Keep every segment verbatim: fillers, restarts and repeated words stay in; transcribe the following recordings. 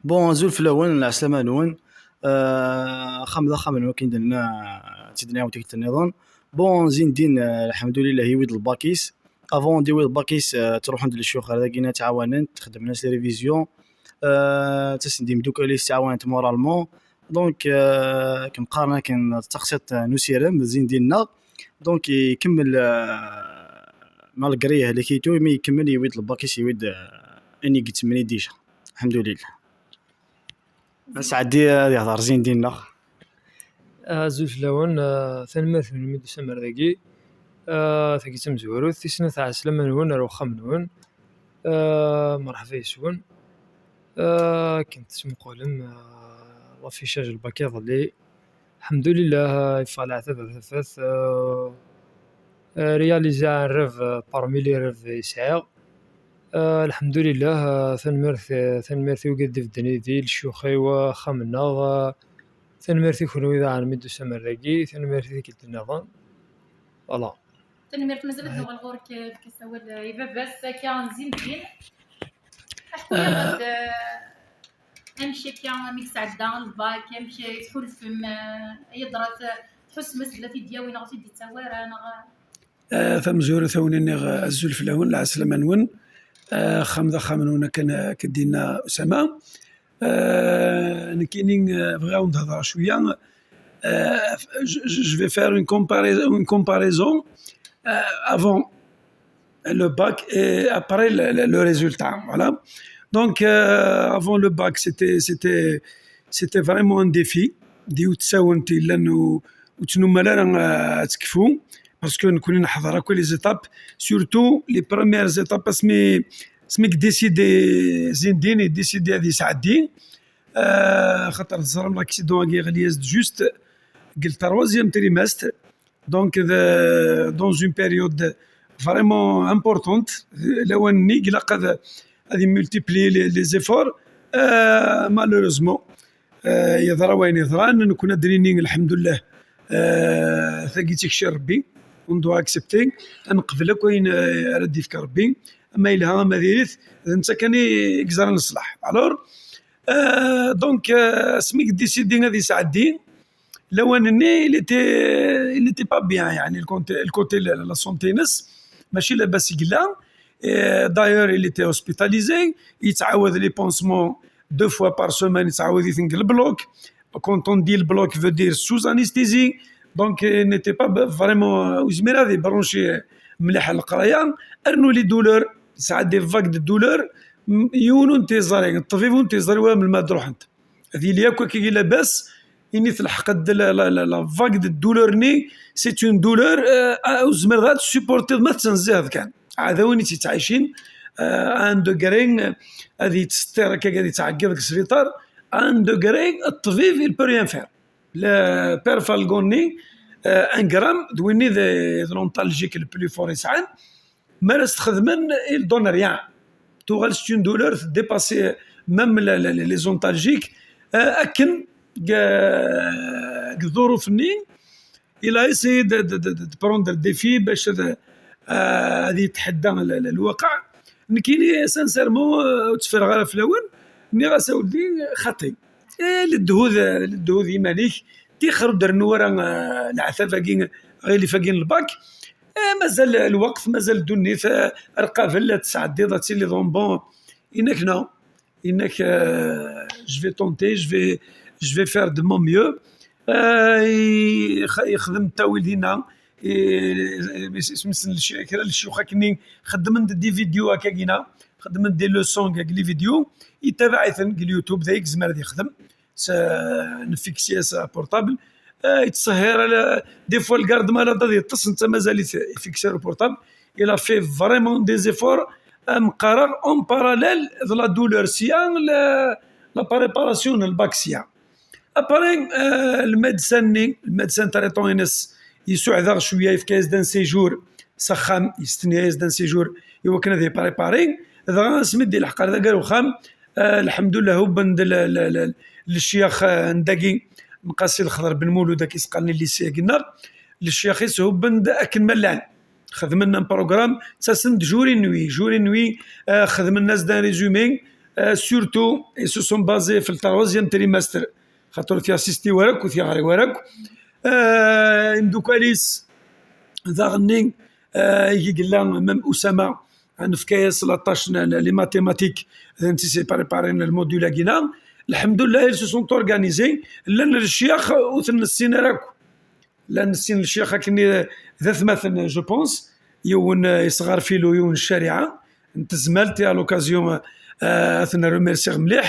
Bon, azul fell-awen, lɛeslama-nwen. Euh, axxam d axxam-nwen, akken d-nenna, d-nniɣ tikkelt nniḍen. Bon, Zindin, euh, lḥemdulillah, iwi-d lbak-is. Avant d-iwi lbak-is, euh, ttruḥun-d lecyux ar dagi, ad ttɛawanen, xeddmen-as les révisions. Euh, ttasen-d imeddukal-is, ttɛawanen-t moralement. Donc, euh, akken qqaren akken, d taqsiṭ n usirem, d Zindin-nneɣ. Donc, ikemmel, euh, malgré yehlek-it, mais ikemmel, iwi-d lbak-is, iwi-d, euh, ayen i yettemni déjà. Alḥemdulillah. Ad sɛeddi ad yehder Zindin-nneɣ. Azul fell-awen, ah, tanemmirt-nwen imi d-tusam ar dagi. Ah, tagi d tamezwarut, tis snat, ɛeslama-nwen ar uxxam-nwen. Ah, merḥba yes-wen. Ah, akken tesmuqulem, ah, l'affichage n lbak iḍelli. Alḥemdulillah, ah, yeffeɣ leɛtab ar tafat. Ah, ah, réalisé un rêve, ah, parmi les rêves i sɛiɣ. Ah, alḥemdulillah, ah, tanemmirt, ah, tanemmirt i wigad d-ibedden yid-i, lecyux-iw, ah, axxam-nneɣ, ah, tanemmirt i kunwi daɣen mi d-tusam ar dagi, tanemmirt i tikkelt nniḍen. Voilà. Tanemmirt, mazal ad nuɣal ɣur-k, efk-as awal, ah, i baba-s, akka, Zindin. Aḥku-yaɣ-d, ah, amek akka, amek sɛedda lbak, amek i tḥulfem, ah, ay ddrat, ah, tḥussem-as belli ad t-id-yawi neɣ ad t-id-ittawi ara, neɣ? Ah, tamezwarut, a wen-iniɣ, ah, azul fell-awen, lɛeslama-nwen. Ah, axxam d axxam-nwen, akken, ah, akken d-yenna Usama. Ah, nekkini, ah, bɣiɣ ad wen-d-hedreɣ cwiya. Ah, je, je, je vais faire une comparaison, une comparaison, ah, avant le bac et après le, le, le résultat. Voilà. Donc, euh, avant le bac, c'était, c'était, c'était vraiment un défi. D yiwet n tsawent yellan u, ur ttnumal ara, euh, ad tekfu, parce que nekkni neḥḍer akk les étapes, surtout les premières étapes, asmi, asmi i décidé Zindin, i décidé ad yesɛeddi, euh, xaṭer teẓram l'accident-agi yeɣli-as-d juste deg le troisième trimestre. Donc, de, dans une période vraiment importante, lawan-nni ilaq ad, ad multiplier les, les efforts. Euh, malheureusement, euh, yeḍra wayen yeḍran, nekkni ad d-nini lḥemdullah, euh, tagi d tikci n Rebbi, on doit accepter, ad neqbel akk ayen, euh, ara d-yefk Rebbi, ama yelha ama diri-t, d netta kan i, i yeẓran leṣlaḥ. Alors, euh, donc, euh, asmi i décidé ad yesɛeddi, lawan-nni, il était, il était pas bien, يعني, le côté, le côté la, la santé-ines, mačči labas i yella. Et d'ailleurs, il était hospitalisé, yettɛawad les pansements deux fois par semaine, yettɛawad-iten deg le bloc. Quand on dit le bloc, veut dire sous anesthésie. Donc, il n'était pas vraiment, euh, ur yezmir ad yebranchi mliḥ leqraya. Rnu les douleurs, yesɛa des vagues de douleurs. M-, yiwen ur t-yeẓri, ṭṭbib ur t-yeẓri wara melmi ad ruḥent. Ad yili akk akka labas, imi telḥeq-d la, la, la, la vague de douleur-nni, c'est une douleur, euh, ah, ur tezmireḍ ad t-supportiḍ ma tettnezziheḍ kan. Ɛad win i tt-yettɛicin, euh, à un degré, euh, ad yettseṭṭir akka, ad yettɛeggiḍ deg sbiṭar, à un degré, ṭṭbib, il peut rien faire. Le père Falgoni, euh, un gramme, d win i d, d l'antalgique le plus fort i sɛan, mi ara s-t-xedmen, il donne rien. Tuɣal c'est une douleur, dépasse même la, la, les antalgiques. Euh, akken, euh, deg ḍuruf-nni, il a essayé de, de, de, de prendre le défi bac ad, euh, ad yetḥedda l-, l-, lwaqa. Nekkini, sincèrement, euh, ur tteffreɣ ara fell-awen. Nniɣ-as, a weldi, xaṭi. Eh, ledhu d, ledhu d yiman-ik. Tixer ur d-rennu ara, euh, leɛtab-agi, aɣilif-agi n lbak. Eh, mazal lweqt, mazal ddunit, eh, ar qabel ad tesɛeddiḍ, ad tiliḍ en bon. Yenna-k non. Yenna-k, euh, je vais tenter, je vais, je vais faire de mon mieux. Eh, i-, ix-, ixdem ttawil dinna. I-, isem-, isem-, kra n lecyux akkenni xeddmen-d des vidéos akka gina, xeddmen-d des leçons deg les vidéos, yettabaɛ-iten deg YouTube, d ay yezmer ad yexdem. S-, nfiksi-as portable. Eh, yettṣehhir, ala, des fois le garde malade ad yeṭṭes, netta mazal-it ifiksir le portable. Il a fait vraiment des efforts, am qqareɣ, en parallèle de la douleur sya, la, la préparation n lbak sya. Après, eh, le médecin-nni, le médecin traitant-ines, yessuɛed-aɣ cwiya, yefka-yas-d un séjour s axxam, yestenna-yas-d un séjour i wakken ad yepréparé. Dɣa asmi d-ilḥeq ar dagi ar uxxam, eh, lḥemdullah, hubben-d le, le, le, lecyax, eh, n dagi, Mqasi Lexḍer Ben Mulud, ad k-isqallen lycée-agi-nneɣ, lecyax-is hubben-d akken ma llan. Xedmen un programme, ttasen-d jour et nuit, jour et nuit, eh, xedmen-as-d un résumé, Euh, surtout, ils se sont basés في le troisième trimestre, خاطر ur t-assistiɣ ara akk, ur t-yeɣri ara akk. Euh, imdukkal-is daɣenni, euh, i yella même Usama, nefka-yas la tâche n, n, les mathématiques, d netta i préparé le module-agi-na. Lḥemdullah, ils se sont organisés, llan lecyax ur ten-nessin ara akk. Llan sin lecyax akkenni d atmaten, je pense, yiwen, euh, yesɣar filu, yiwen ccariɛa n tezmalt, et à l'occasion, euh, ad ten-remerciɣ mliḥ.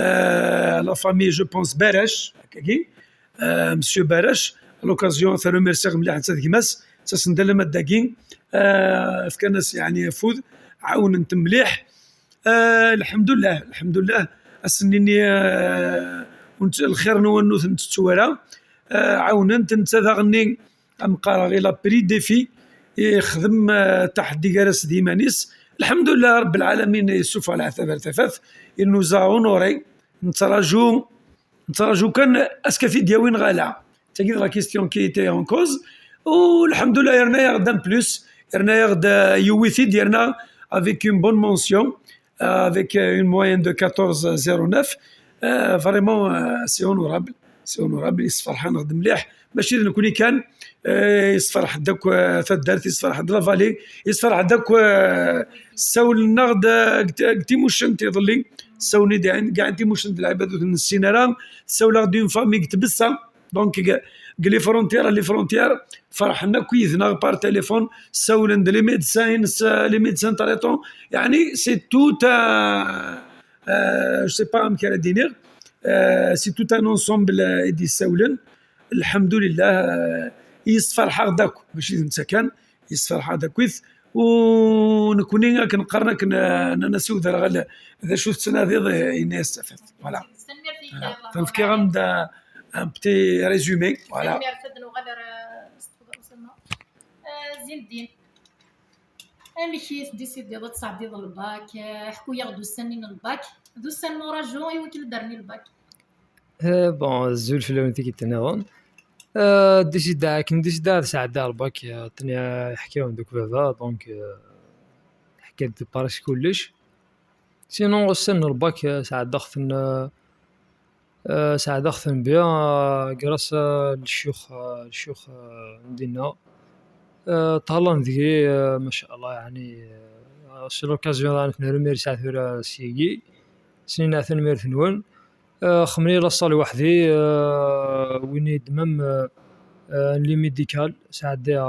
Euh, la famille, je pense, Barac, akkagi, euh, monsieur Barac, à l'occasion ad t-remerciɣ mliḥ, netta d gma-s, ttasen-d alamma d dagi, euh, fkan-as, yeɛni, afud, ɛawnen-t mliḥ. Ah, lḥemdullah, lḥemdullah. Ass-nni, ah, ur nett-, lxir-nwen ur t-nettu ara. Ah, ɛawnen-t, netta daɣenni, am qqareɣ, il a pris défi, ixdem, ah, taḥeddi gar-as d yiman-is. Lḥemdullah, Rebbi lɛalamin yessufeɣ leɛtab ar tafat. Il nous a honoré. Nettraǧu, nettraǧu kan ass-a ad t-id-yawi neɣ ala. Tagi d la question qui était en cause. U lḥemdullah, yerna-yaɣ-d un plus, yerna-yaɣ-d, euh, yewwi-t-id, yerna avec une bonne mention, euh, avec, euh, une moyenne de quatorze zéro neuf. Euh, vraiment, euh, c'est honorable, c'est honorable. Yessefreḥ-aneɣ-d mliḥ, mačči d nekkni kan, euh, yessefreḥ-d akk, euh, taddart, yessefreḥ-d la vallée, yessefreḥ-d akk, euh, ssawlen-aɣ-d, euh, deg, deg timuccent iḍelli, ssawlen-d, yeɛni, kkaɛ timuccent d lɛibad ur ten-nessin ara, ssawleɣ-d une famille deg Tbessa, donc, deg, deg les frontières, les frontières, ferḥen akk yid-neɣ par téléphone, ssawlen-d les médecins, les médecins traitants, yeɛni, c'est tout un, euh, je sais pas amek ara d-iniɣ, euh, c'est tout un ensemble, euh, i d-yessawlen. Lḥemdulillah, euh, yessefreḥ-aɣ-d akk, mačči d netta kan, yessefreḥ-aɣ-d akkit. U nekkni akken qqaren, akken, euh, nnan-as i uderɣal, d acu tettnadiḍ, eh, yenna-yas tafat. Voilà. Voilà. Nefkiɣ-am-d, euh, un petit résumé. Voilà. Tanemmirt, ad nuɣal ar, euh, Usama. Euh, Zindin, amek i tdisidiḍ ad tesɛeddiḍ lbak? Euh, ḥku-yaɣ-d ussan-nni n lbak. D ussan n uraju i wakken ad d-terni lbak. Eh, bon, azul fell-awen tikkelt nniḍen. Eh, décidé, akken décidé ad sɛeddaɣ lbak, eh, tenna, yeḥka-yawen-d akk baba, donc, eh, yeḥka-d presque kullec. Sinon, ussan n lbak, eh, sɛeddaɣ-ten, eh, eh, sɛeddaɣ-ten bien, eh, grâce, eh, lecyux, eh, lecyux, eh, n dinna. Eh, ṭhallen deg-i, eh, ma sha Allah, yeɛni, eh, c'est l'occasion ad ten-remercier tura syagi. Snin tanemmirt-nwen. Eh, xemni la salle weḥd-i, eh, win i d-, même, eh, eh, les médicales, sɛeddaɣ,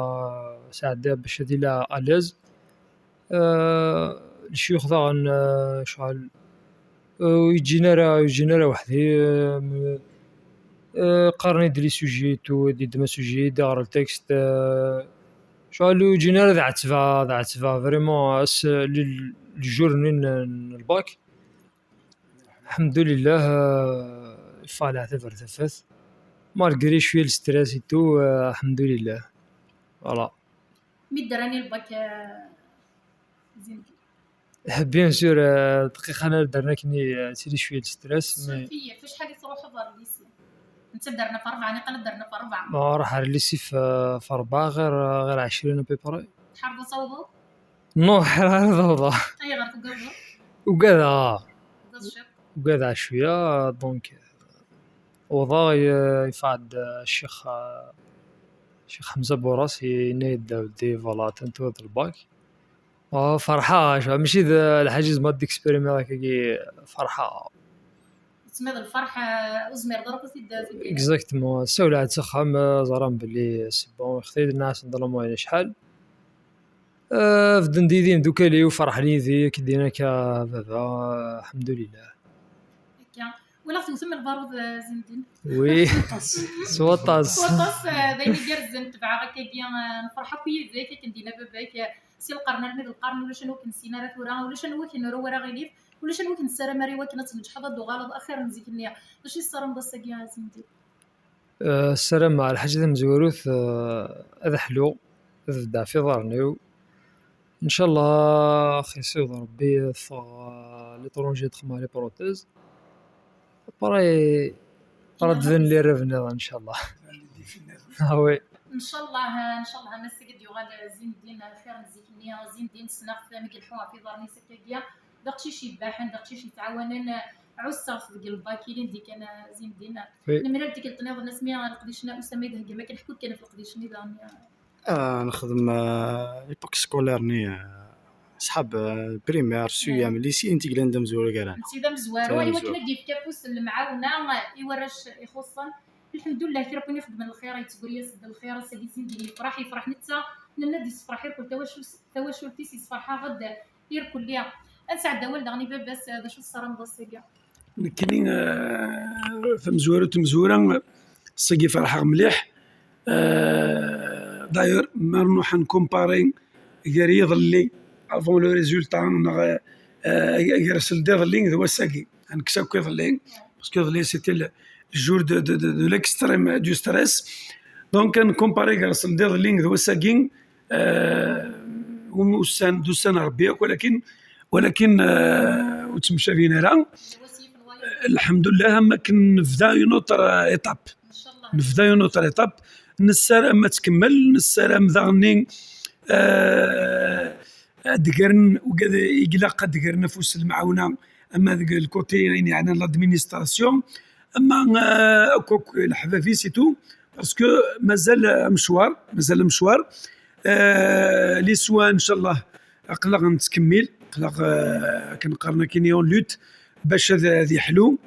sɛeddaɣ bac ad iliɣ à l'aise. Eh, lecyux daɣen, eh, cɣal, eh, ur yi-ǧǧin ara, ur yi-ǧǧin ara weḥd-i, eh, m-, eh, qqaren-iyi-d les sujets et tout, d-yeddem asujet, d-iɣer le texte, eh, cɣal ur yi-ǧǧin ara ad ɛettbeɣ, ad ɛettbeɣ vraiment ass, le, le jour-nni n, n lbak. Lḥemdulillah, eh, yeffeɣ leɛtab ar tafat. Malgré cwiya le stress et tout, eh, lḥemdulillah. Voilà. Mi d-rran lbak, eh, Zindin? Eh, bien sûr, eh, dqiqa ara d-rran akkenni, eh, tili cwiya le stress, mais surtout, ɣef acḥal i truḥeḍ ɣer lycée? Netta d-rna f rebɛa, niqal d-rna f rebɛa. Ma ruḥ ar lycée f, f rebɛa, ɣir, ɣir ɛecrin à peu près. Tḥerḍ ad tawḍeḍ? Non, ḥerḍ ad awḍeɣ. Ayɣer tugadeḍ? Ugadeɣ. Tugadeḍ ciṭ? Ugadeɣ cwiya, donc, uwḍeɣ, y-, yeffeɣ-d, euh, ccix, euh, ccix Ḥemza Buras, yenna-yi-d, a weddi, voilà, atan tuɣeḍ lbak. Oh, ferḥeɣ, cwa, mačči d lḥaǧa zma d expérimenter akkagi, ferḥeɣ. Tesmiḍ lferḥ, eh, ur zmireḍ ara ad t-id-, id-tiniḍ. Exactement. Ssawleɣ-d s axxam, eh, ẓran belli c'est bon, ixti-d nnasen d la moyenne acḥal. Eh, bedden-d yid-i imdukal-iw, ferḥen yid-i, akken d-yenna akka baba, eh, lḥemdulillah. Akka. Walaɣ tewtem lbaruḍ, eh, Zindin. Oui, s waṭas. S waṭas, eh, d ayen igerrzen, tebɛeɣ akkagi, eh, nefreḥ akk yid-k, akken d-yenna baba-k, eh, si lqern armi d lqern, ulac anwa ken-nessin ara tura, ulac anwa ken-nru ara ɣilif, ulac anwa ken-nessaram ara i wakken ad tneǧḥeḍ, ad d-tuɣaleḍ axir n zik-nni. D acu i tessarameḍ ass-agi, a Zindin? Eh, ssarameɣ lḥaǧa tamezwarut, eh, ad ḥluɣ, ad beddeɣ f iḍarren-iw. Ncallah, xi s-iweḍ Rebbi, ad ffɣeɣ, eh, l'étranger, ad xedmeɣ les prothèses. Après, après, ad d-banen les rêves nniḍen, ncallah. Ah oui. Ncallah, ncallah, ma ass-agi d-yuɣal Zindin xir n zik-nni, Zindin ssneɣ-t mi ileḥḥu ɣef iḍarren-is akkagi. Aqcic yebbaḥen, d aqcic yettɛawanen. Ɛusseɣ-t deg lbak ilin di kan zin din. Oui. Nemlal tikkelt nniḍen asmi leqdic-nni Usama i d-heggam akken ḥku-d kan ɣef leqdic-nni daɣen. Ah, nexdem ah, l'époque scolaire-nni ah, ṣḥab ah, primaire, sixième, lycée, n tiglan d amezwaru gar-aneɣ. Netta d amezwaru, i wakken ad d-yefk afus n lemɛawna i warrac ixuṣṣen. Lḥemdullah, kra n win ixeddmen lxir, yettwali-as-d lxir, ass-agi zin din yefreḥ, yefreḥ netta, nenna-d yessefreḥ irkel tawacult-is, yessefreḥ-aɣ-d irkelli. Ad nesɛeddi awal daɣen i baba-s, d acu tessarameḍ ass-agi? Nekkini ah, tamezwarut, tamezwura, ass-agi ferḥeɣ mliḥ. Ah, d'ailleurs, ma nruḥ nkumpari gar yiḍelli, avant le résultat, neɣ ah, gar seld iḍelli d wass-agi, ad nekkes akk iḍelli, parce que iḍelli c'était le jour de, de, de, de l'extrême du stress. Donc, ad nkumpari gar seld iḍelli d wass-agi, ah, ussan d ussan n Rebbi akk, walakin, walakin ah, ur ttemcabin ara. Lḥemdullah, am akken nebda une autre étape. Nebda une autre étape. Nessaram ad tkemmel, nessaram daɣen-nni ah, ad d-gren wigad i ilaq ad d-gren afus n lemɛawna, ama deg le côté ayen yeɛnan l'administration, ama ah, akk akk leḥbab-is et tout, parce que mazal amecwar, mazal amecwar. Ah, les soins, ncallah, aql-aɣ nettkemmil, aql-aɣ ah, akken qqaren akkin en lutte bac ad ad yeḥlu.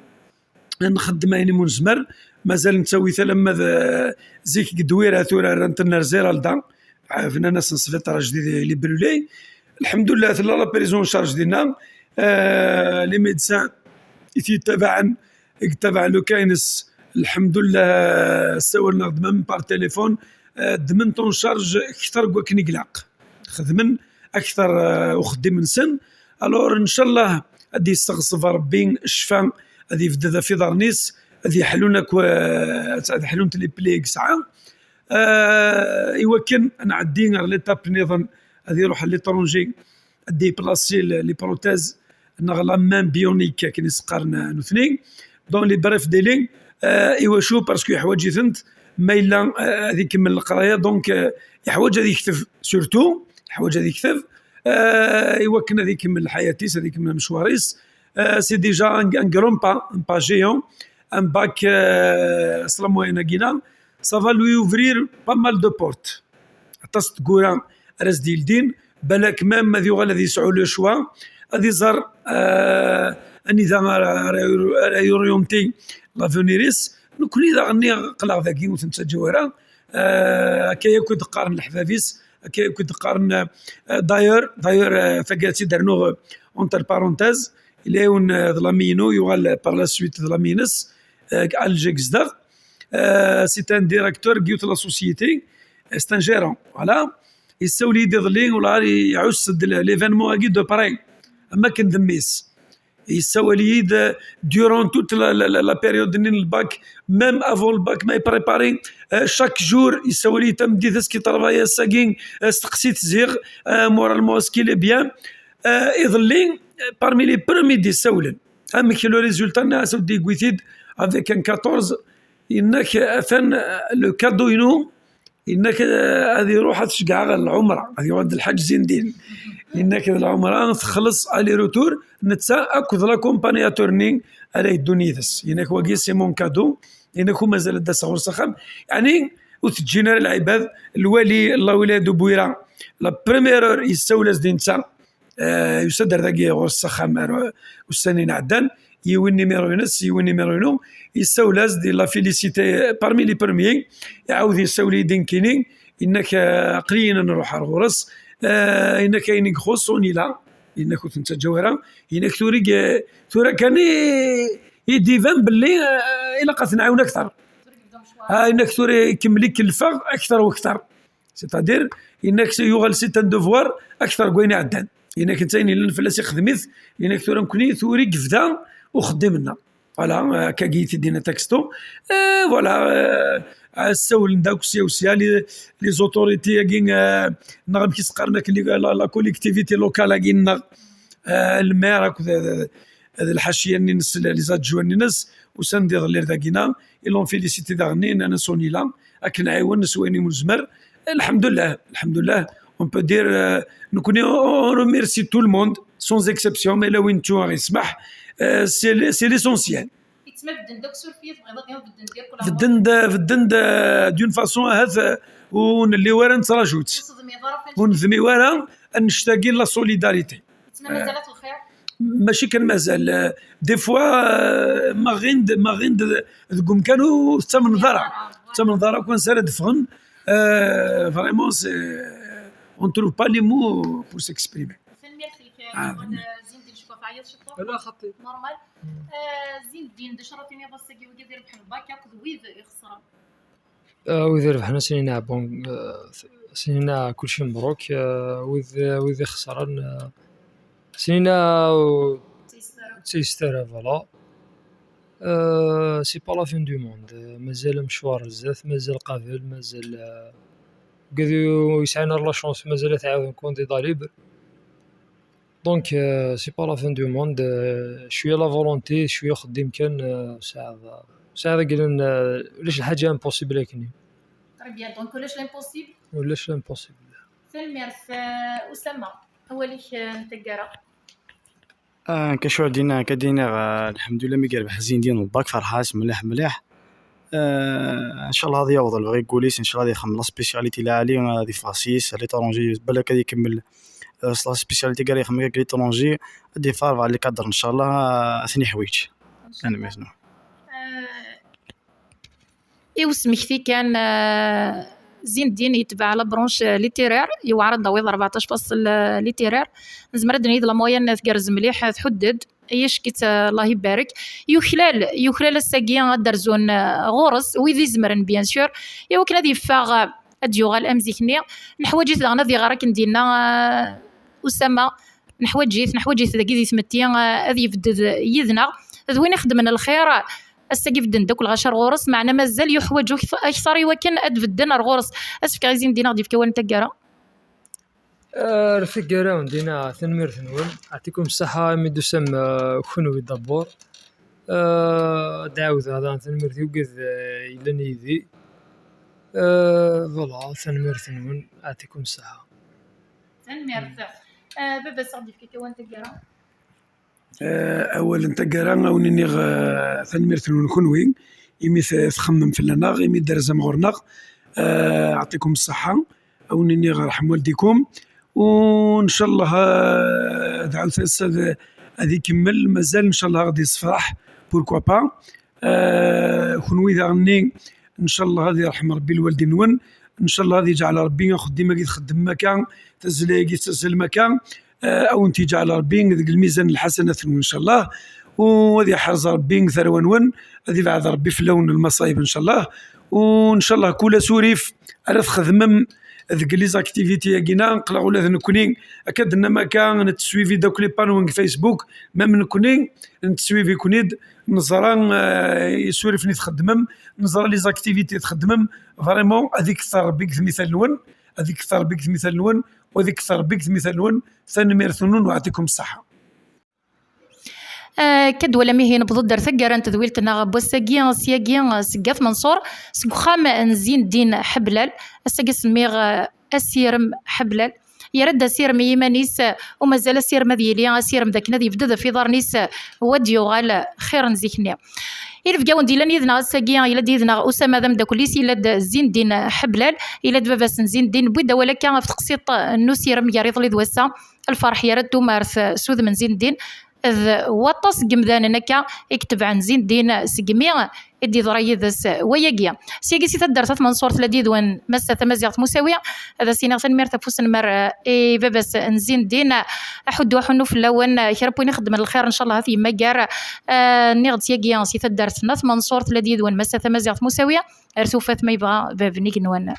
Nxeddem ayen imu nezmer, mazal nettawi-t alamma d zik deg Dwira, tura rran-ten ar Ziralda, bnan-asen sbiṭar ajdid i les brûlés. Lḥemdullah, tella la prise en charge dinna. Ah, les médecins i t-yettabaɛen, i yettabaɛen le cas-ines, lḥemdullah, ssawalen-aɣ-d même par téléphone, ah, ddmen-t en charge kter n wakken i ilaq. Xedmen akter ah, uxeddim-nsen. Alors, ncallah, ad d-yesseɣṣeb Rebbi ccfa, ad yebded ɣef iḍarren-is, ad yeḥlun akk, ah, ad ḥlunt les plaies i yesɛa. Ah, iwakken ad nɛeddi ɣer l'étape nniḍen, ad iruḥ à l'étranger, ad d-yeplasi les prothèses neɣ la main bionique akken i s-qqaren nutni. Dans les brefs délais, ah, iwacu? Parce que yeḥwaǧ-itent, ma yella ah, ad ikemmel leqraya, donc ah, yeḥwaǧ ad yekteb, surtout yeḥwaǧ ad yekteb ah, iwakken ad ikemmel lḥayat-is, ad ikemmel amecwar-is. Ah, c'est déjà un, un grand pas, un pas géant, un bac ah, s la moyenne-agi-nni, ça va lui ouvrir pas mal de portes. Aṭas n tgura ara s-d-yeldin, balak même ad yuɣal ad yesɛu le choix, ad iẓer ah, anida ara, ara, ara yorienti l'avenir-is. Nekkni daɣen aql-aɣ dagi, ur t-nettaǧǧaw ara. Ah, akka yakk i d-qqaren leḥbab-is, akka yakk i d-qqaren ah, d'ailleurs, d'ailleurs ah, taggara-agi ad tt-id-rnuɣ entre parenthèses, yella yiwen ah, d l'ami-inu, yuɣal par la suite d l'ami-ines, ah, Alger Gezdeɣ. Ah, c'est un directeur deg yiwet la société, ah, c'est un gérant, voilà. Yessawel-iyi-d iḍelli, wala iɛuss-d l'événement-agi de près, am akken d mmi-s. Yessawel-iyi-d durant toute la, la, la, la période-nni n lbac, même avant le bac, ma yepréparer, ah, chaque jour, yessawel-iyi-d tameddit, est-ce qu'il travaille ass-agi, ah, steqsi-t ziɣ, ah, moralement, est-ce qu'il est bien? Ah, iḍelli, ah, parmi les premiers d-yessawlen. Amek le résultat-nni, as-d-yewwi-t-id avec un quatorze, yenna-k atan ah, le cadeau-inu, yenna-k ah, ad iruḥ ad t-ceggɛeɣ ɣer lɛumra, ad yuɣal d lḥaǧ zin din. Yenna-k d lɛumra, texleṣ aller-retour, netta akked l'accompagnateur-nni ara yeddun yid-s. Yenna-k wagi c'est mon cadeau, yenna-k ur mazal ad d-aseɣ ɣur-s axxam. Yeɛni ur teǧǧin ara lɛibad, lwali, Llah Wali Ayt Ubwira, la première heure yessawel-as-d i netta, ah, yusa-d ar dagi ɣur-s s axxam ar ussan-in ɛeddan, yiwi numéro-ines, yiwi numéro-inu, yessawel-as-d, il l'a félicité parmi les premiers, iɛawed yessawel-iyi-d nekkini, yenna-k ah, aql-iyi ad nruḥ ar ɣur-s, ah, yenna-k ayen i ixuṣṣ on est là, yenna-k ur t-nettaǧǧaw ara, yenna-k tura i, tura kan i, i d-iban belli ah, ilaq ad t-nɛawen akter. Ah, yenna-k tura ikemmel ikelfeɣ akter u akter. C'est-à-dire, yenna-k yuɣal c'est un devoir akter n wayen iɛeddan. Yenna-k netta ayen yellan fell-as ixdem-it, yenna-k tura nekkni tura i yebda uxeddim-nneɣ. Voilà, euh, akkagi i t-id-yenna texto. Euh, voilà, euh, ssawlen-d akk sya u sya, les, les autorités-agi, euh, neɣ amek i s-qqaren akk, la, la, la collectivité locale-agi-nneɣ, euh, le maire akked, d, d lḥaciya-nni-ines, les adjoints-nni-ines, usan-d iḍelli ar dagi-nni, ils l'ont félicité daɣen, nnan-as on est là, ad k-nɛiwen s wayen i nezmer. Lḥemdullah, lḥemdullah, On peut dire, euh, nekkni, on remercie tout le monde, sans exception, ma yella win ttuɣ ismaḥ, euh, c'est l-, c'est l'essentiel. Yettma bedden d akk surfiya, tebɣiḍ ad bedden d, bedden d, d'une façon ahat, euh, ur nelli ara nettraǧu-tt. Ur nedmi ara annect-agi n la solidarité. Yettma mazal-at lxir? Mačči kan mazal, euh, des fois, euh, ma ɣin-d, ma ɣin-d deg umkan ur tettamneḍ ara. Tettamneḍ ara akk ansa ara d-ffɣen. Euh, vraiment, c'est, on trouve pas les mots pour s'exprimer. Tanemmirt-ik. Ah, Zindin, cukkeɣ teɛyiḍ ciṭuḥ. Ala, xaṭi. Normal. Euh, Zindin, d acu ara tiniḍ ass-agi wigi ad irebḥen lbak akked wid ixesren? Euh, wid irebḥen, ad sen-iniɣ, bon, euh, ad sen-iniɣ kulci mebruk. Euh, wid, wid ixesren, euh, ad sen-iniɣ, euh, d tayesser ara, voilà. Euh, c'est pas la fin du monde. Euh, mazal amecwar ar zdat, mazal qabel, mazal, euh, wigad ur yesɛin ara la chance, mazal ad ɛawden candidat libre. Donc, euh, c'est pas la fin du monde. Euh, cwiya la volonté, cwiya uxeddim kan, euh, saɛd, saɛd agilen, euh, ulac lḥaǧa impossible akken. Très bien, donc ulac l'impossible? Ulac l'impossible. Tanemmirt, euh, Usama, awal-ik, euh, n taggara. Ah, kacu ad d-iniɣ, ad d-iniɣ, ah, lḥemdullah mi yerbeḥ Zindin lbak, ferḥeɣ-as mliḥ mliḥ. Ah, ncallah ad yaweḍ lebɣi n wul-is, ncallah ad ixemmem la spécialité lɛali, ad iffeɣ s-yes à l'étranger, balak ad ikemmel, ah, s la spécialité i ara ixemmem à l'étranger, ad iffeɣ ɣer les cadres, ncallah, ah, ad ten-iḥwiǧ. Tanemmirt. I usmekti kan, euh, Zindin yetbeɛ la branche, euh, littéraire, yewɛer ad d-tawiḍ rbeɛṭac faṣel, euh, littéraire. Nezmer ad d-nini d la moyenne tgerrez mliḥ, tḥudd-d, ay acek-itt, euh, Allah ibarek. Yuklal, yuklal ass-agi ad d-rzun, euh, ɣur-s, wid izemren, bien sûr, i wakken ad yeffeɣ, euh, ad d-yuɣal am zik-nni. Neḥwaǧ-it daɣen ad iɣer akken d-yenna, euh, Usama. Neḥwaǧ-it, neḥwaǧ-it dagi di tmetti, eh, ad yebded yid-neɣ. D win ixeddmen lxir, ass-agi bedden-d akk lɣaci ar ɣur-s, meɛna mazal yuḥwaǧ akth-, akteṛ i wakken ad bedden ar ɣur-s. Asefk i Zindin ad d-yefk awal n taggara. Ar taggara, Zindin, tanemmirt-nwen. Ɛṭikum ṣṣeḥḥa imi d-tusam, eh, kenwi d'abord. Eh, ad d-ɛawdeɣ daɣen tanemmirt i wigad, eh, yellan yid-i. Eh, voilà, tanemmirt-nwen. Ɛṭikum ṣṣeḥḥa. Tanemmirt. Eh, baba-s ad d-yefk awal n taggara. Eh, awal n taggara, a wen-iniɣ, eh, tanemmirt-nwen kenwi, imi t-, txemmem fell-aneɣ, imi d-terzam ɣur-neɣ. Eh, ɛṭikum ṣṣeḥḥa, a wen-iniɣ rḥem waldikum. U ncallah, eh, dɛut-as ad, ad ikemmel, mazal ncallah ad ɣ-d-yessefreḥ, pourquoi pas. Eh, kenwi daɣenni, ncallah ad irḥem Rebbi lwaldin-nwen, ncallah ad iǧɛel Rebbi axeddim-agi txeddmem akka, tazzla-agi tettazzalem akka, eh, a wen-t-iǧɛel Rebbi deg lmizan n lḥasanat-nwen, ncallah, u ad iḥrez Rebbi tarwa-nwen, ad ibɛed Rebbi fell-awen lmaṣayeb, ncallah, u ncallah kul asurif ara txedmem deg les activités-agi-na, aql-aɣ ula d nekkni, akka d-tennam akka, nettsuivi-d akk les panneaux n Facebook, même nekkni, nettsuivi-ken-id, neẓra, eh, isurifen i txeddmem, neẓra les activités i txeddmem, vraiment, ad ikter Rebbi deg tmital-nwen, ad ikter Rebbi deg tmital-nwen, u ad ikter Rebbi deg tmital-nwen, tanemmirt-nwen, u ɛṭikum ṣṣeḥḥa. Eh, akka d-twalam ihi, newweḍ-d ar taggara n tedwilt-nneɣ n wass-agi, syagi, eh, seg At Menṣur, seg uxxam n Zindin Ḥeblal. Ass-agi semmiɣ, eh, asirem Ḥeblal. Yerra-d asirem i yiman-is, eh, u mazal asirem ad yili asirem d akken ad yebded ɣef iḍarren-is, eh, u ad d-yuɣal, eh, xir n zik-nni. Inebgawen d-yellan yid-neɣ ass-agi, yella-d yid-neɣ Usama d ameddakel-is, yella-d Zindin Ḥeblal, yella-d baba-s n Zindin, wwi-d awal akka ɣef teqsiṭ n usirem gar iḍelli d wass-a, lferḥ yerra-d tumert s udem n Zindin, d waṭas n yemdanen akka i itebɛen Zindin segmi i d-yeḍra yid-s wayagi. Syagi si taddart At Menṣur, tella-d yid-wen Massa Tamaziɣt Musawi, ad as-iniɣ tanemmirt ɣef usenmer, eh, i baba-s n Zindin, aḥuddu aḥunnu fell-awen, eh, kra n win ixeddmen lxir, ncallah ad t-yemmager. Eh, nniɣ-d syagi si taddart n At Menṣur, tella-d yid-wen Massa Tamaziɣt Musawi, ar tufat ma yebɣa bab n yigenwan.